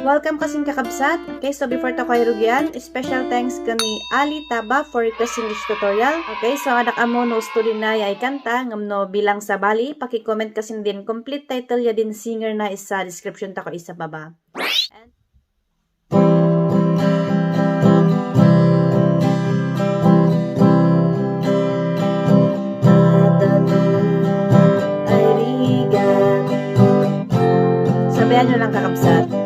welcome kasing kakabsat. Okay, so before ta kayo rugyan, special thanks kani Ali Taba for requesting this tutorial. Okay, so anak amo no student na yay kanta ngamno bilang sa Bali, paki-comment kasin din complete title ya din singer na isa description ta ko isa baba. Sabihan nyo lang kakabsat.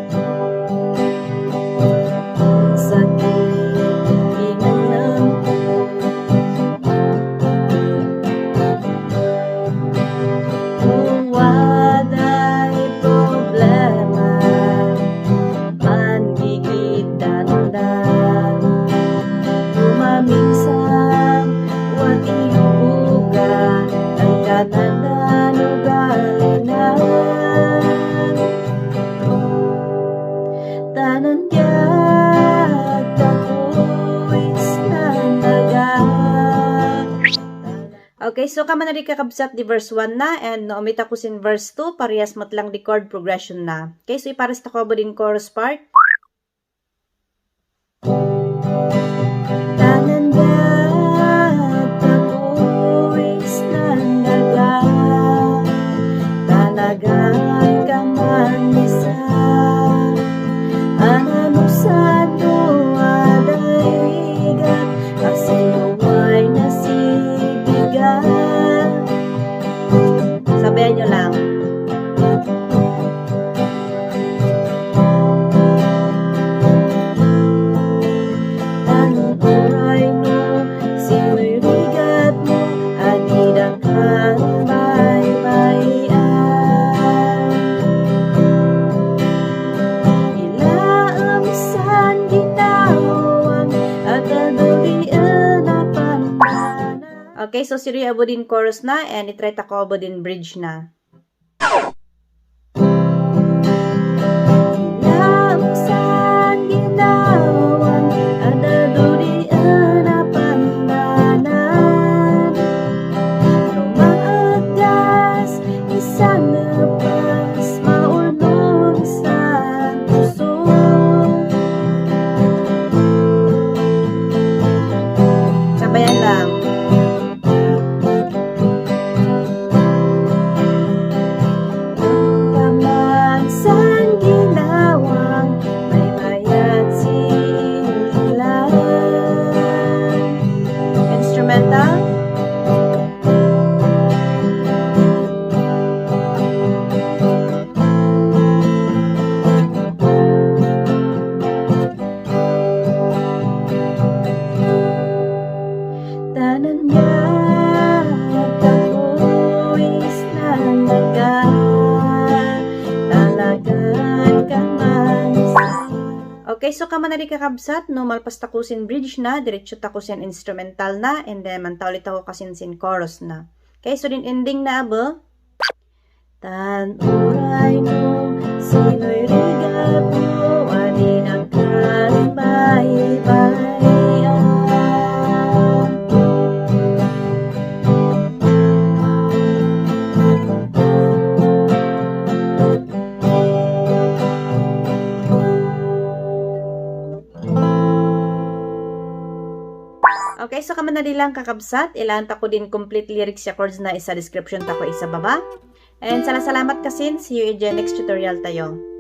Okay, so kama na di kakabsat di verse 1 na and naumit ako sin verse 2 parehas matlang di chord progression na. Okay, so ipares ta ko din chorus part. Sabayan nyo lang. Okay, so siri abo din chorus na and itry ta ko abo din bridge na. Sabayan lang. Okay, so kama na di kakabsat, no, malpas takusin bridge na, diretso takusin instrumental na, and then manta ulit ako kasin sin chorus na. Okay, so din ending na abo. Tan uray mo, sino'y rigap mo, ani nagkaribay-bayan. Okay, so kama na lang kakabsat, ilaan ta ko din complete lyrics ya chords na isa description ta ko isa baba. And salamat kasin, see you in the next tutorial tayo.